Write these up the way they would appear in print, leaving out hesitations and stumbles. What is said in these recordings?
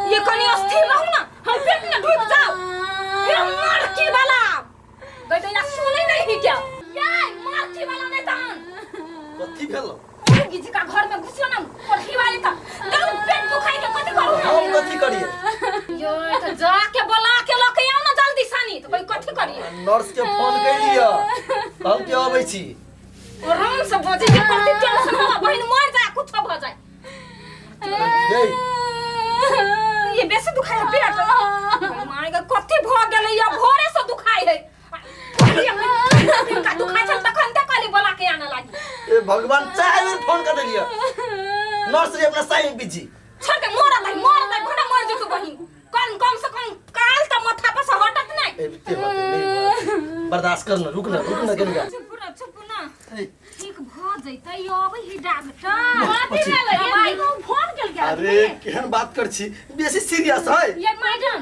ये कनी अस्थिर रहू ना, हम पेट में ढुक जाओ। ये मारकी वाला गदैया सुनै नहीं ही क्या? ये मारकी वाला नहीं तान। कथी भेल? मुर्गी जी का घर में घुसियो ना कोठी वाली त तब पेट दुखाई के कथी करू? हम कथी करिए? यो त जाके बोला के लके आओ ना जल्दी सानी, तो कोई कथी करिए? नर्स के फोन कर लिया, हम के अबै छी। आराम से बजे के प्रति टेंशन हो, बहन मर जाए कुछ भ जाए। ये ये बेसी दुखाय है पेट। माय गे, कथी भ गेलै? या भोरे से दुखाय है। का दुखाय छल तखन त कहली बोला के आने लागी। ए भगवान, चार बेर फोन कर देलिया। नर्स रे अपना साइन बिजी। छोड़ के मर लाई, मर लाई, भना मर जेतु बहिन। कम कम से कम काल त माथा पर से हटत नहीं। ए ते बात नहीं, बर्दाश्त कर ना, रुक ना, रुक ना कनिका। चुप ना, चुप ना। ए, ठीक भ जैतै, अबै ही डॉक्टर। कथी? दवाई फोन केलकै। अरे केहन बात कर छी, बेसी सीरियस है। ये मैडम,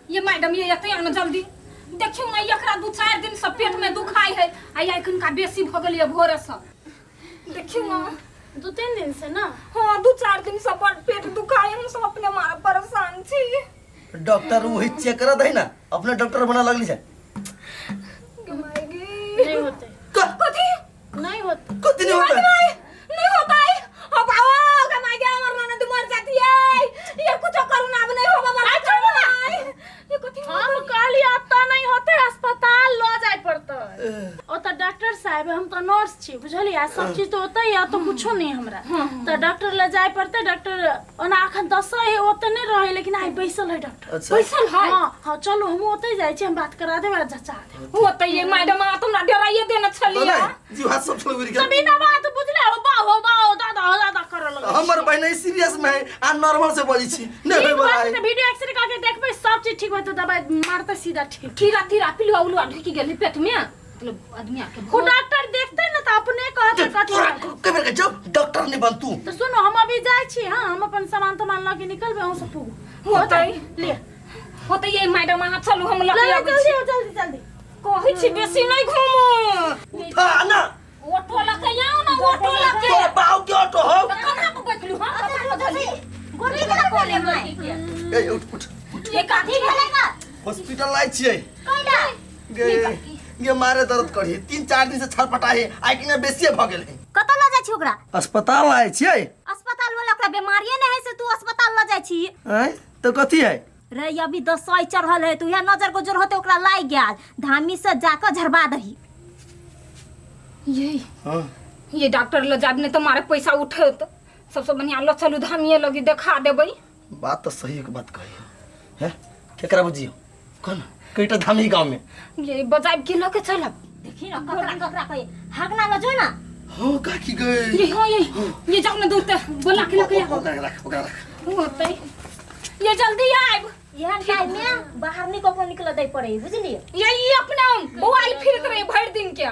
ये मैडम, ये एतै आना जल्दी। देखियौ ना, एकरा 2-4 दिन से पेट में दुखाई है आ एखनका बेसी भ गेलै भोरे से। देखियौ ना। 2-3 दिन से ना? हाँ, 2-4 दिन से बड़ पेट दुखाई, हम सब अपने मारा परेशान छी। डॉक्टर वही चेक करत है ना, अपने डॉक्टर बना लगली छै। नहीं होते। कथी? नहीं होते। कथी नहीं होता? नहीं नहीं होता है। अब आओ कमाई गया, हमर ननद मर जाती है। ये कुछ करू ना, अब नहीं होबा वाला। चलू ना, ये कथी? हम कहली अतऽ नहीं होते, अस्पताल लऽ जाय पड़तै। ओतऽ डॉक्टर साहब, हम तऽ नर्स छी बुझलियै, आ सब चीज तऽ ओतऽ या तऽ कुछो नहीं हमरा। तऽ डॉक्टर लग जाय पड़तै। डॉक्टर ओना अखन दसै है, ओतऽ नहीं रहे, लेकिन आइ बैसल है डॉक्टर। अच्छा। बैसल है। हाँ हाँ, चलू, हम ओतऽ जाइ छी, हम बात करा देब आ जचा देब। होते ये मैडम, आ तुमरा डराइए देने तो छलियै। नहीं जी, हाथ सब छोड़ तऽ गेल। बिना बात बुझले हो बा हो बा हो दादा हो दादा करऽ लगै। हमर बहन सीरियस में है आ नॉर्मल से बजै छी, नहीं ठीक होय वाला बात है। तऽ वीडियो एक्सरे करके देखबै, सब चीज ठीक होतै, दवाई मारतै सीधा ठीक। कीड़ा तीड़ा पिलुआ उलुआ ढुकि गेलै पेट में, मतलब आदमी आके ओ डॉक्टर देखतै ने तऽ अपने कहतै कथी तोरा भेलै। के बेर जाओ, डॉक्टर नहीं बन तू। तऽ सुनू, हम अभी जाइ छी। हाँ, हम अपन सामान तामान लऽ के निकलबै, अहूँ सब पुगू। होतै। ले। होतै ये मैडम, अहाँ चलू, हम लऽ ले के ले, अबै जल्दी छी। हो, जल्दी जल्दी। कहै छी बेसी नहि घूमू। उठा ना। ऑटो लऽ के आउ ना, ऑटो लऽ के। तोरा बाप के ऑटो हो? तऽ कन्हा पर बैठलू? हम कपार पर धरली। गोटी केना कोले माय? ए उठ उठ। ये कथी भेलै ना? हॉस्पिटल लाइ छियै। कैला? गे गे, मारे दर्द करी, 3-4 दिन से छटपटा है, आइ कि बेसिए भ गेल है। कतऽ लऽ जाइ छी ओकरा? अस्पताल आइ छियै। अस्पताल वाला ओकरा बीमारिये नहि है से तू अस्पताल लऽ जाइ छी? आँय, तऽ कथी है? रे, अभी दसई चढ़ल है, तू इएह नजर गुजर होते ओकरा लागि गेल, धामी से जाकऽ झरबा दही। ये हाँ। ये डॉक्टर लग जाब, नहीं तो मारे पैसा उठत। सबसे बढ़िया ल चलू, धामिए लगी देखा देबै। बात तो सही के बात कही है। केकरा बुझियो कौन कईटा धामी गांव में। ये बजाब के लके चलब। देखी ना, ककरा ककरा कहे हगना लजो ना। हो काकी गई। ये हाँ, ये जाओ ना दूर तक बोला के लके आओ। ओकरा रख, ओकरा रख। होतै ये, जल्दी आइब। एहन टाइम में बाहर नहीं ककरो निकल दै पड़े, बुझलिए? ये अपना मोबाइल फिरत रहे भर दिन के।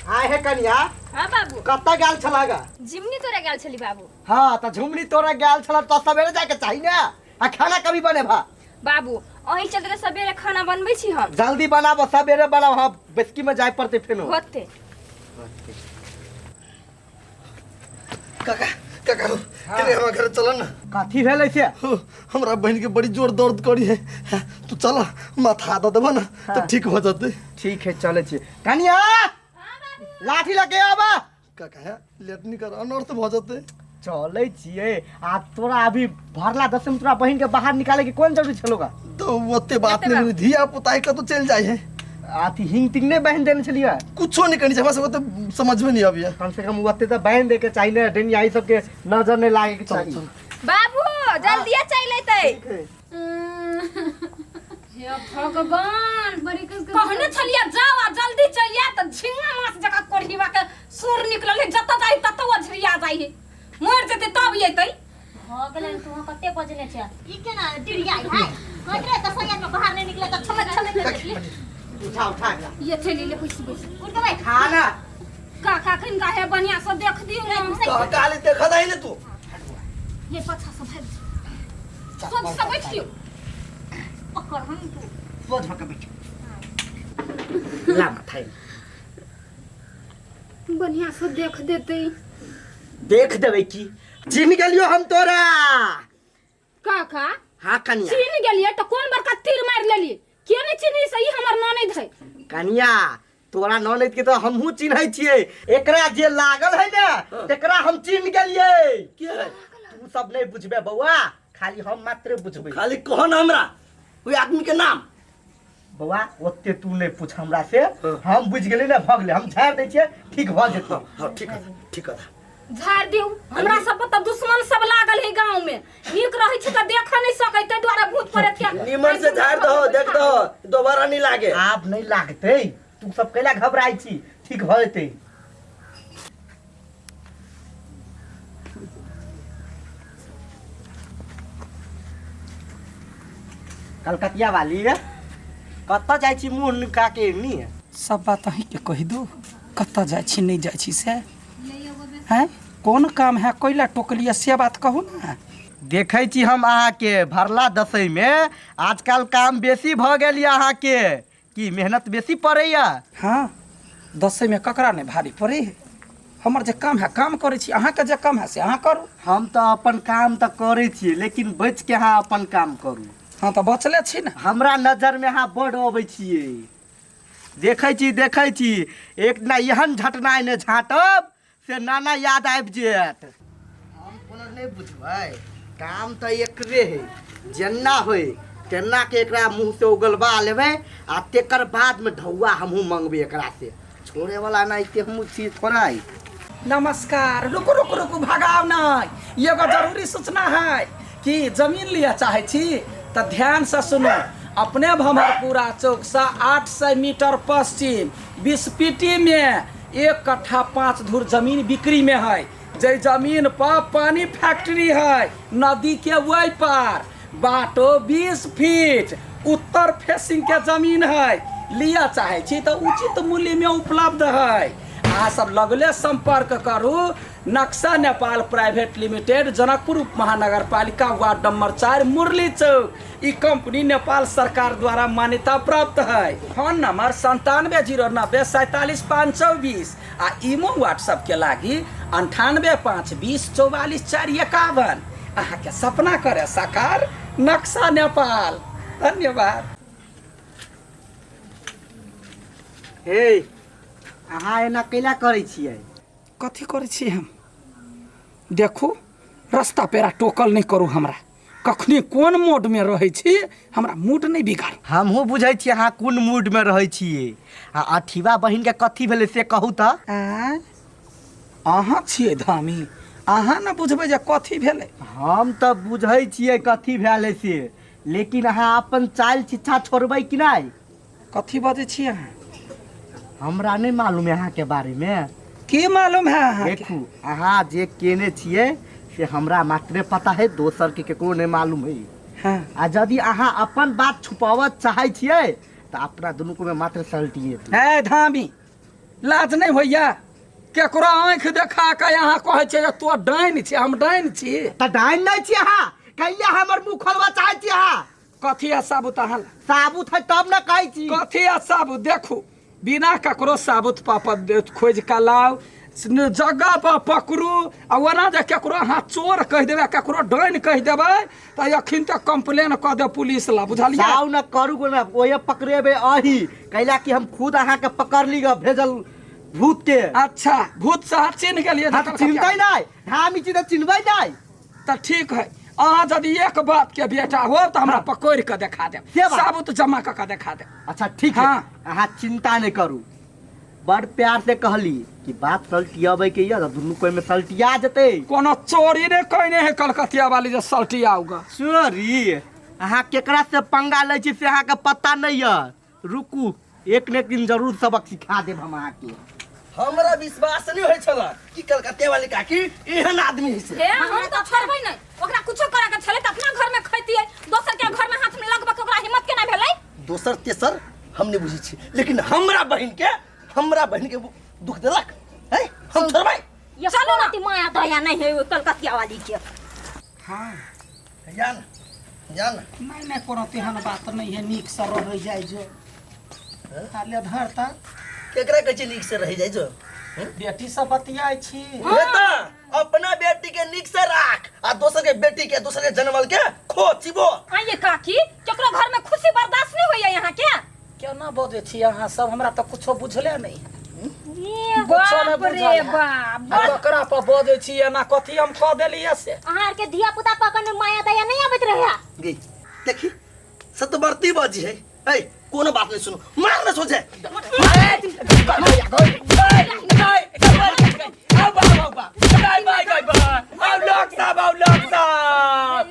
आय हे कनिया। हाँ बाबू। कतऽ गेल छला गा? जिमनी तोरा गेल छली बाबू। हाँ, तऽ झुमनी तोरा गेल छला तऽ सवेरे जाके चाही ने। आ खाना कभी बने भा? बाबू, अहीं चलते तऽ सबेरे खाना बनबै छी हम। जल्दी बनाबो, सवेरे बनाबो। हाँ, बेसकी में जाय पड़ते फेनो। होते। काका, काका हो, केने हमरा घर चल ना। कथी भेलै से? हो, हमरा बहन के बड़ी जोर दर्द करी है। तू चल, माथा दऽ देबो ना तो ठीक हो जतै। ठीक है, चलै छी। कनिया, लाठी लगे आबा। काका है, लेट नहीं कर, अनर्थ भऽ जतै। चलै छियै। आ तोरा अभी भरला दसम तोरा बहिन के बाहर निकाले के कोन जरूरी छलो गा? तो ओते बात नहीं, धिया पुता कतौ चलि जाइ है। अथी हिंग तिंग नहीं बहन देने छलियै? कुछो नहीं करनी छै, हमरा सबके तऽ समझमे नहीं अबैया। कम से कम ओते तऽ बहन दे के चाही ने, डेनिया ई सबके नजर नहीं लागे के चाही। बाबू, जल्दिए चलि अयतै। हे भगवान, कहने छलियै जाओ आ जल्दी चलिया, तऽ झिंगा माछ जकाँ कोढ़ीवा के सुर निकलल है, जतऽ जाइ ततऽ ओझरिया जाइ है। मरि जेतै तब अयतै। भऽ गेलै, तू कते बजने छै? ई केना डिरिया है? कहत रहे दसैया में बाहर नहीं निकले तऽ छमक छमक ले। उठा उठा एकरा। ये चलि ले, बैस बैस। उठ के बैठ। खाना। काका किनका है, बढ़िया से देख दियौ ना। काली देखा दही ने तू। ये पाछा से भागि सोच से बैठियो। पकड़ हम तू। सोझ भऽ के बैठ। ला माथा। बढ़िया से देख देते। देख देबै की? चिन्ह गेलियो हम तोरा। काका हाँ कनिया। चिन्ह गेलिए तो कौन बड़का तीर मार लेली? के नहीं चिन्ही सही हमर ननद है। कनिया तोरा ननद के तो हमहू चिन्है छियै, एकरा जे लागल है ने तेकरा हम चिन्ह गेलियै। के है? तू सब नहीं बुझबे बौआ, खाली हम मात्र बुझबै। खाली कहो ना हमरा ओहि आदमी के नाम। बौआ ओते तू नहीं पूछ हमरा से, हम बुझ गेली ने भऽ गेलै, हम झाड़ि दै छियै ठीक भऽ जेतौ। हाँ ठीक है ठीक है। झाड़ दिउ, हमरा सब पर तऽ दुश्मन सब लागल है गांव में, नीक रहै छै तऽ देख नहीं सकै, ताहि दुआरे भूत प्रेत के निमन से झाड़ दहो, देख दहो दोबारा नहीं लागे। आब नहीं लागतै, तू सब कैला घबराइ छी, ठीक भऽ जेतै। कलकतिया वाली रे कतऽ जाइ छी मुँह नुका के नी? सब बात अहीँके कहि दू, कतऽ जाइ छी नहि जाइ छी से? हैं कोन काम है, कोइला टोकलियै से बात कहू ने। देखै छी हम अहाँके भरला दसैँ में आजकल काम बेसी भऽ गेल यऽ अहाँके, की मेहनत बेसी पड़ैया? हाँ दसैँ में ककरा नहि भारी पड़ै है, हमर जे काम है काम करै छी, अहाँके जे काम है से अहाँ करू। हम तऽ अपन काम तऽ करै छी, लेकिन बचिके अहाँ अपन काम करू। हाँ तऽ बचले छी ने। हमरा नजरमे अहाँ बड्ड अबै छियै, देखै छी देखै छी एक दिना एहन झटनाइ ने झाँटब से नाना याद आबि जायत। हम कोनो नहि बुझबै, काम तऽ एकरे है, जेना होय तेना के एकरा मुँह से उगलबा लेबै आ तेकर बादमे ढौआ हमहूँ मंगबै एकरा से, छोड़े वाला नहि के हमहूँ छी थोड़ा। नमस्कार, रुकू रुकू रुकू, भगाओ नहीं, एगो जरूरी सूचना है कि जमीन लिया चाहे छी तऽ ध्यान से सुनू। अपने भमरपुरा चौक से 800 मीटर पश्चिम बिस्पिटी में 1 कट्ठा 5 धूर जमीन बिक्री में है, जे जमीन पर पानी फैक्ट्री है, नदी के वही पार बाटो 20 फीट उत्तर फेसिंग के जमीन है, लिया चाहे छी तो उचित मूल्य में उपलब्ध है। अहाँ सब लगले संपर्क करू नक्शा नेपाल प्राइवेट लिमिटेड, जनकपुर उप महानगरपालिका, वार्ड नंबर 4, मुरली चौक। ई कंपनी नेपाल सरकार द्वारा मान्यता प्राप्त है। फोन नंबर 97 090 47 524 आ इमो व्हाट्सएप के लागी 98 5 20 44 4 51। अहाँ के सपना करे साकार नक्शा नेपाल। धन्यवाद। हे अहाँ एना कैला करै छियै? कथी करै छी हम? देखू रास्ता पेरा टोकल नहीं करू हमरा, कखनी कोन मोड में रहै छी हमरा मूड नहीं बिगाड़ू। हमहूँ बुझै छी अहाँ कोन मूड में रहै छियै। आ अठीबा बहिन के कथी भेलै से कहू तऽ। आँय अहाँ छियै धामी, अहाँ ने बुझबै जे कथी भेलै। हम तऽ बुझै छियै कथी भेलै से, लेकिन अहाँ अपन चालि छिच्छा छोड़बै कि नहि? कथी बजै छी अहाँ? हमरा नहि मालूम है अहाँके बारेमे। की मालूम है अहाँके? देखू अहाँ जे केने छियै से हमरा मात्रे पता है, दोसर के केकरो नहि मालूम है। हाँ। आ यदि अहाँ अपन बात छुपाबऽ चाहै छियै तऽ अपना दुनू को में मात्र सलटिए। हे धामी लाज नहि होइया? केकरो आँखि देखा के अहाँ कहै छियै जे तों डाइन छी, हम डाइन छी? तऽ डाइन नहि छी अहाँ, कहिया हमर मुँह खोलबऽ चाहै छी अहाँ? कथी है साबुत अहाँ? साबुत है तब ने कहै छी। कथी है साबुत? देखू बिना ककरो साबुत पापड़ खोजि कऽ लाउ, जगह पर पकड़ू, आ ओना जे केकरो अहाँ चोर कहि देबै, केकरो डाइन कहि देबै तऽ अखन तक कंप्लेन कऽ देब पुलिस ला, बुझलियै? जाउ ने करू गो ने, ओहे पकड़ेबै अही, कैला कि हम खुद अहाँके पकड़ली ग भेजल भूत के। अच्छा भूत से अहाँ चिन्ह गेलियै? हाँ, तऽ चिन्हतै नहि, हम ई चीज तऽ चिन्हबै नहि। तऽ ठीक है, अहाँ यदि एक बाप के बेटा हो तऽ हमरा पकड़ि कऽ देखा देब, से बात। साबुत जमा कऽ कऽ देखा देब। अच्छा ठीक है, हाँ। अहाँ चिंता नहि करू। बड़ प्यार से कहली कि बात सलटियाबै के यऽ, दुनू कोइ में सलटिया जेतै। कोनो चोरी नहि कयने है कलकतिया वाली जे सलटियाउगा। चोरी? अहाँ केकरा से पंगा लै छी से अहाँके पता नहि यऽ। रुकू, एक ने एक दिन जरूर सबक सिखा देब हम अहाँके। हमरा विश्वास नहीं होइ छल कि कलकत्ते वाली काकी एहन आदमी है से। हे हम तऽ छोड़बै नहि, ओकरा कुछो करे के छलै तऽ अपना घर में खैतियै, दोसर के घर में हाथ में लगबऽ के ओकरा हिम्मत केना भेलै? दोसर तेसर हम नहीं बुझै छी, लेकिन हमरा बहिन के दुख देलक है, हम छोड़बै? चलू ना। माया दया नहीं है वो कलकतिया वाली के। हाँ जान जान नहीं नहीं कोनो तेहन बात नहीं है, नीक से रह जाइ जो। आ ले धर त। केकरा कहै छै नीक से रहि जाइ जो? बेटी सब बतियाइ छी बेटा अपना बेटी के नीक से राख आ दोसर के बेटी के दोसर के जनमल के खो चिबो। आइए काकी, केकरो घर में खुशी बर्दाश्त नहीं होइया यहाँ के? केना बजै छी अहाँ सब, हमरा तऽ कुछो बुझले नहि है। कुछो नहि बाप रे बुझल है। बाप। आ ककरा पर बजै छी एना, कथी हम कऽ देलियै से? अहाँ आर के धिया पुता पकड़ में माया दया नहीं आबैत रहे। गे देखी सतबरती बाजी है। ए कोनो बात नहीं सुनो, मार ना सोचे।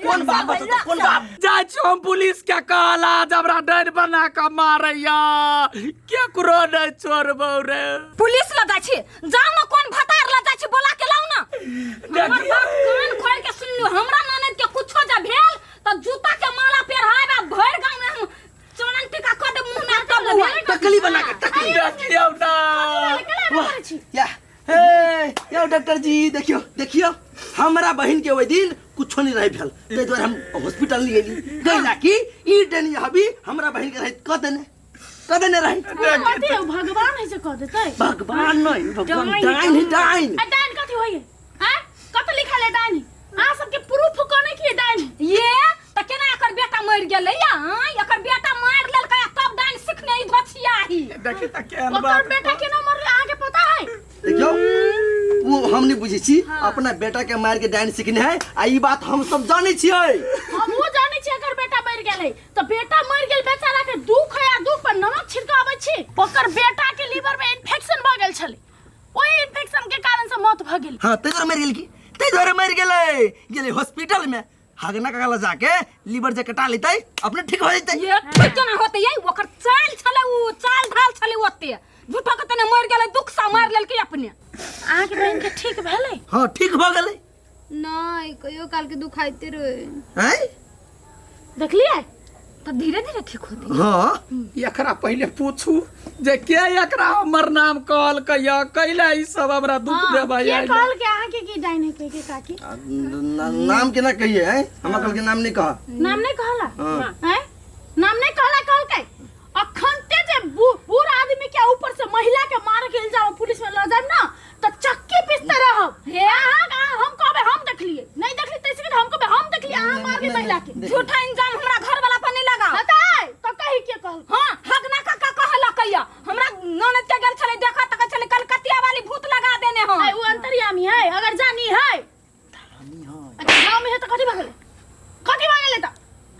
कोन बाप बतौ, कोन बाप? जाइ छी हम पुलिस के कहला, जे हमरा डर बना कऽ मारैया, केकरो नहि छोड़बौ रे। पुलिस लग जाइ छी? जाउ ना, कोन भतार लग जाइ छी, बोला के लाउ ना। हमर बाप कान खोल के सुन लियो, हमरा ननद के कुछो जे भेल त जूता के माला पेरहाब आ भरि गांव में हम चनन टीका क दे मुंह में तब हुआ। टकली बना के टकली। देखियौ ना। वाह या हे यो डॉक्टर जी, देखियो देखियो, हमरा बहिन के ओहि दिन कुछो नहीं रहे भेल, ताहि दुआरे हम हॉस्पिटल नहीं गेली। गैला कि ई डेनी हबी हमरा बहिन के रहे क देने क देने रहे। कथी है, भगवान है से कह देतै? भगवान नहीं, भगवान डाइन है डाइन। आ डाइन कथी होइए? हैं, कत लिखल है डाइन? अहाँ सबके प्रूफ कोने की डाइन? ये त केना एकर बेटा मरि गेलै या? हाँ, एकर बेटा मारि लेलकै आ तब डाइन सिखने ई धोछिया ही। देखी तऽ केहन ओकर बात। बेटा केना मरलै अहाँके पता है? देखियो वो हम नहीं बुझै छी, अपना बेटा के मार के डाइन सिखने है आ ई बात हम सब जानै छियै। हमहूँ जानै छियै एकर बेटा मरि गेलै तऽ बेटा मरि गेल बेचारा के दुख है आ दुख पर नमक छिड़काबै छी। ओकर बेटा के लीवर में इन्फेक्शन भऽ गेल छलै, ओहि इन्फेक्शन के कारण से मौत भऽ गेल। हाँ, ताहि दुआरे मरि गेल की, ताहि दुआरे मरि गेलै। गेलै हॉस्पिटल में हगना काका जाके लीवर जे कटा लेतै अपने ठीक हो जेतै। ये ठीक केना होतै ये? ओकर चाल छलै, उ चाल ढाल छलै ओते झूठो के तने मरि गेलै, दुख सा मारि लेलकै अपने। अहाँके बहिन के ठीक भेलै? हाँ ठीक भऽ गेलै। नहीं, कहियो काल के दुखाइते रहे। हैं देखलियै तऽ धीरे धीरे ठीक होतै। हाँ एकरा पहिले पूछू जे के एकरा हमर नाम कहलकै या कैला ई सब हमरा दुख देबै के आइल। कहल के अहाँके की डाइन है के काकी? आ, नाम केना कहिए हैं? हमरा कहलकै नाम नहीं कहा। नाम नहीं कहला? हाँ। हैं, नाम नहीं कहला कहलकै? अखन ते जे बूढ़ आदमी के ऊपर से महिला के मार के इल्जाम पुलिस में ल जाब ना त चक्की पीसते रहब। हे। अहाँ अहाँ हम कहबै हम देखलिए नहीं देखली तैसे के हम कहबै हम देखलिए अहाँ मारली महिला के। झूठा इंजाम हमरा घर वाला पर नहीं लगाओ। बताए तो कही के कहल? हाँ, हगना काका कहलक या हमरा ननद के गेल छलै देखा त कहै छलै कलकतिया वाली भूत लगा देने हन। ऐ, उ अंतर्यामी है अगर जानी है। अच्छा धामी है तो कथी भगले, कथी भगले त?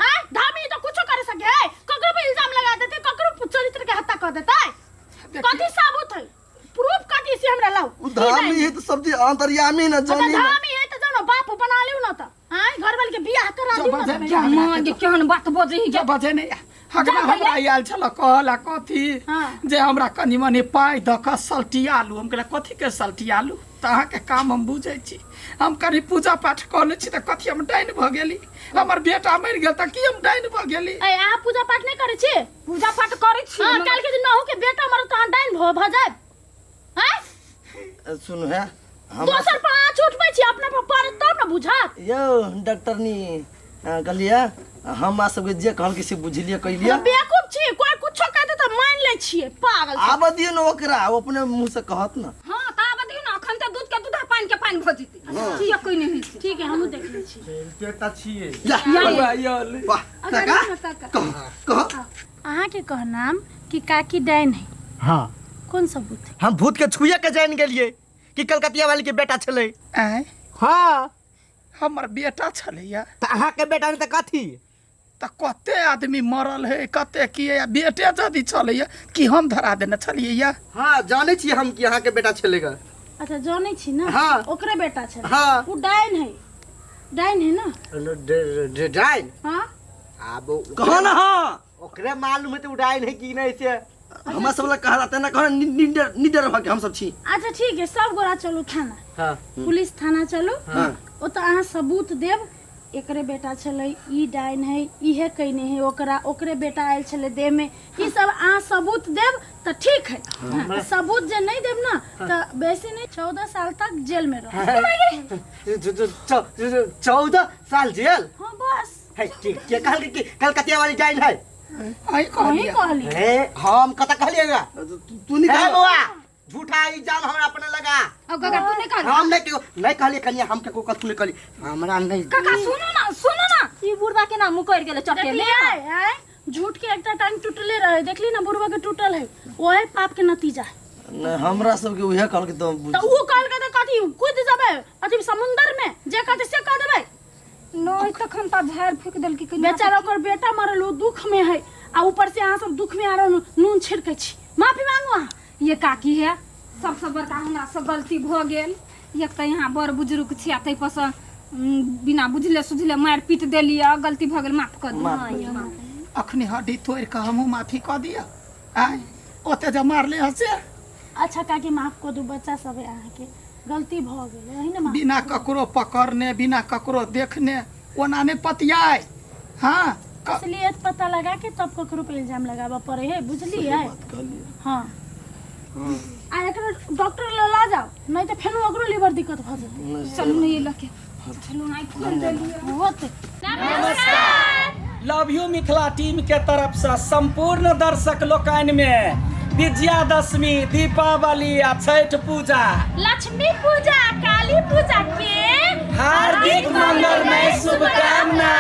आय धामी तो कुछो करे सके है, ककरो पे इल्जाम लगा देते, ककरो चरित्र के हत्या कर देते। कथी साबुत है, प्रूफ कथी से हमरा लाओ। उ धामी है तो सब्जी अंतर्यामी न अच्छा जानी न। धामी है तो जानो बाप बना लिउ न त आय घर वाले के बियाह करा दिउ न त। माँ गे केहन बात बजै ही गे। बजे नहि हगना हमरा आयल छल कहला कथी हाँ। जे हमरा कनि मनि पाइ दऽ कऽ सल्टियालू। हम कहलियै कथी के सल्टियालू? तऽ अहाँके काम हम बुझै छी, हम कनि पूजा पाठ कऽ लै छी तऽ कथी हम डाइन भऽ गेली? हमर बेटा मरि गेल तऽ की हम डाइन भऽ गेली? ऐ अहाँ पूजा पाठ नहीं करै छी? पूजा पाठ करै छी। हां, काल के दिन अहूँ के बेटा मरत तऽ अहाँ डाइन भऽ जायब। हैं, सुनू है हम दोसर पर आँच उठबै छी, अपना पर पड़त तब न बुझत। यौ डॉक्टरनी कहलियै हमरा सबके जे कहलकै से बुझलियै कैलियै। हम बेवकूफ छी, कोई कुछो कहते तऽ मान लै छियै पागल सब। आबऽ दियौ ने ओकरा, ओ अपने मुँह से कहत ना। हाँ तऽ आबऽ दियौ ने, अखन तऽ दूध के दूध आ पानि के पानि भऽ जेतै। किया कोई नहीं होइ छै। ठीक है, हमहूँ देख लै छी। चलिते तऽ छियै। जा आयल। वाह काका, कह कह। अहाँके कहनाम कि काकी डाइन है? हाँ। कोन सबूत है? हम भूत के छुए के जान गेलियै कि कलकतिया वाली के बेटा छलै। आँय? हाँ। हमर बेटा छलैया? तऽ अहाँके बेटा नहि तऽ कथी? तऽ कते आदमी मरल है, कते की है, बेटे यदि छलैया कि हम धरा देने छलियै? हाँ जानै छियै हम कि अहाँके बेटा छलैगा। अच्छा जानै छी ना? हाँ। ओकरे बेटा छलै। हाँ। उ डाइन है, डाइन है ना? डाइन? हाँ। आब कहो ना। हाँ ओकरे मालूम हेतै उ डाइन है कि नहीं से। हमरा सब लग कहला तेना कहो निडर निडर भऽ के हम सब छी। अच्छा ठीक है, सब गोरा चलू थाना। हाँ। पुलिस थाना चलू। हाँ। ओतऽ अहाँ सबूत देब एकरे बेटा छलै, ई डाइन है, इहे कयने है ओकरा, ओकरे बेटा आयल छलै देह में, ई सब अहाँ सबूत देब तऽ ठीक है। हाँ, सबूत जे नहीं देब ना तऽ बेसी नहीं 14 साल तक जेल में रह। 14 साल जेल? हाँ बस। है, के कहल कि कलकतिया वाली डाइन है? अहीं अहीं कहलियै। कहली। हे, हम कतऽ कहलिएगा? तू नहीं हे कहला। बौआ, झूठा इल्जाम हमरा अपने लगा। अब काका तू नहीं कहल। हम नहीं केको नहीं कहलिए कनिया, हम केको कथू नहीं कहलिए, हमरा नहीं। काका सुनू ना, सुनू ना, ई बुढ़वा केना मुकरि गेलै चटे ले। देखलियै आँय, झूठ के एकटा टांग टूटले रहे, देखली ना बुढ़वा के टूटल है, ओहे पाप के नतीजा है। नहीं हमरा सबके उहे कहलकै तऽ तऽ ऊ कहलकै तऽ कथी कूद जेबै अथी समुंदर में, जे कहतै से कह देबै। नहीं तखन तऽ झाड़ि फूकि देलकै कनिया। बेचारा ओकर बेटा मरल, ओ दुख में है आ ऊपर से अहाँ सब दुख में आरो नून छिड़कै छी। माफी मांगू अहाँ। ये काकी है, सबसँ बड़का हमरा से गलती भऽ गेल। एक तऽ यहाँ बड़ बुजुर्ग छी आ ताहि पर से बिना बुझले सुझले मारि पीट देलियै, गलती भऽ गेल, माफ कऽ दियौ। अखनी हड्डी तोड़ि कऽ हमहूँ माफी कऽ दिअ। आँय ओते जे मारले हँ से। अच्छा काकी माफ कऽ दू, बच्चा सब है अहाँके, गलती भऽ गेलै अही ने माफ। बिना ककरो पकड़ने बिना ककरो देखने ओना नहि पतियाय। हाँ असलियत पता लगा के तब ककरो पे इल्जाम लगाबऽ पड़े है, बुझलियै? हाँ आ एकरा डॉक्टर लग ला जाओ, नहीं तो फेनो ओकरो लीवर दिक्कत भऽ जेतै। चलू ने ये लऽ के चलू, आँखि खोलि देलियै। होतै। नमस्कार, लव you Mithila team के तरफ से संपूर्ण दर्शक लोकनि में विजयादशमी, दीपावली आ छठ पूजा, लक्ष्मी पूजा, काली पूजा के हार्दिक मंगलमय शुभकामना।